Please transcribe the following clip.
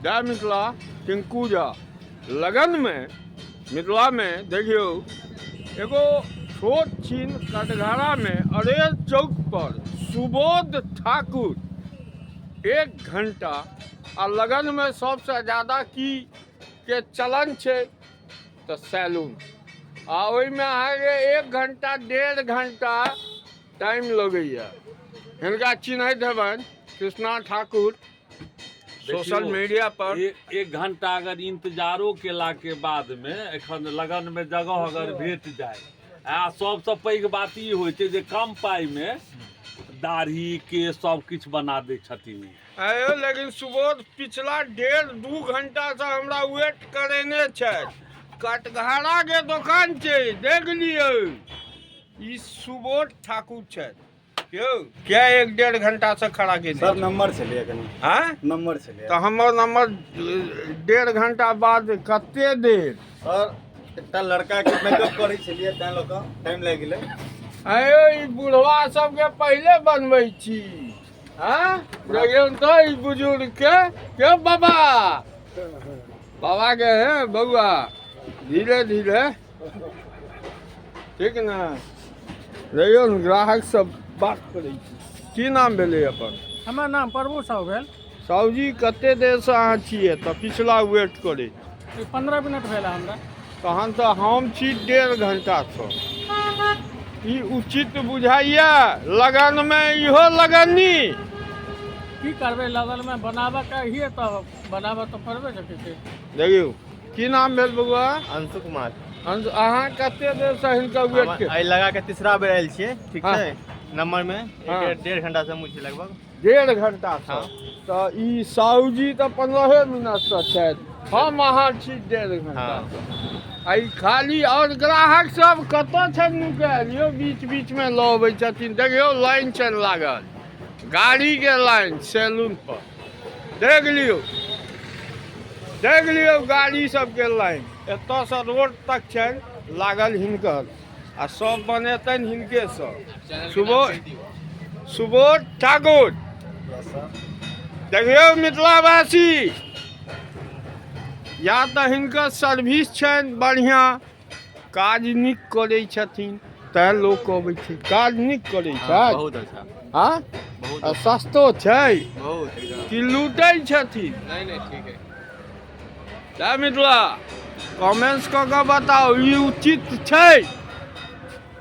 जय मिथिला। टिंकू झा लगनमे मिथिलामे देखियौ एगो छोट छिन कटघरामे अरेर चौक पर सुबोध ठाकुर 1 घंटा आ लगनमे सबसँ ज्यादा की के चलन छै तऽ सैलून आ ओहिमे अहाँके 1 घंटा 1.5 घंटा टाइम लगैए। हिनका चिन्हैत हेबनि कृष्णा ठाकुर सोशल मीडिया पर। 1 घंटा अगर इंतजारो केला के बाद में एखन लगन में जगह अगर भेट जाए, आ सबसे पैघ बात ई होइ छै जे कम पाई में दाढ़ी के सब किछु बना दै छथिन। आयो लेकिन सुबोध पिछला 1.5-2 घंटा से हमरा वेट करेने छथि। कटघरा के दोकान छै, देख लियौ, ई सुबोध ठाकुर छथि। यौ क्या 1-1.5 घंटा से खड़ा के सर नंबर छलियै कनी। हाँ? नंबर छलियै। तऽ हमर नंबर 1.5 घंटा बाद कते देर? सर एकटा लड़का के मेकअप करै छलियै तैं लऽ कऽ टाइम लागि गेलै। आयो ई बुढ़वा सबके पहिले बनबै छी। हाँ? देखियौ तऽ ई बुजुर्ग के बाबा बाबा के हे बौआ धीरे धीरे ठीक ने। रहियौ ने ग्राहक सब बात करै छी। की नाम भेलै अपन? हमर नाम प्रभु साहु भेल। साहुजी कते देरसँ अहाँ छियै तऽ पिछला वेट करै? 15 मिनट भेल हमरा। तहन तऽ हम छी 1.5 घंटासँ। ई उचित बुझाइया लगनमे इहो लगनी? की करबै लगनमे बनाबऽके हिये तऽ बनाबऽ तऽ पड़बे सकै छै। देखियौ की नाम भेल बौआ? अंशु कुमार। अंशु, अहाँ कते देरसँ हिनकर वेट के? एहि लगा के तीसरा बेर आयल छियै, ठीक छै नंबर में 1.5 घंटा से मुझे लगभग 1.5 घंटा से। तऽ ई साहुजी तऽ 15 मिनटसँ छथि, हम अहाँ छी 1.5 घंटा से। आ ई खाली आओर ग्राहक सब कतऽ छनि नुकायल यौ? बीच बीचमे लऽ अबै छथिन। देखियौ लाइन छनि लागल, गाड़ीके लाइन सैलून पर। देख लियौ, देख लियौ गाड़ी सबके लाइन एतऽसँ रोड तक छनि लागल हिनकर, आ सब बनेतनि हिनकेसँ। सुबोध ठाकुर। देखियौ मिथिलावासी, या तऽ हिनकर सर्विस छनि बढ़िआँ, काज नीक करै छथिन तैं लोक अबै छै। काज नीक करै छथि? बहुत अच्छा। हाँ? बहुत। आ सस्तो छै? बहुत एकदम। कि लूटै छथिन? नहीं नहीं ठीक है। जय मिथिला। कमेंट्स कऽ कऽ बताउ ई उचित छै?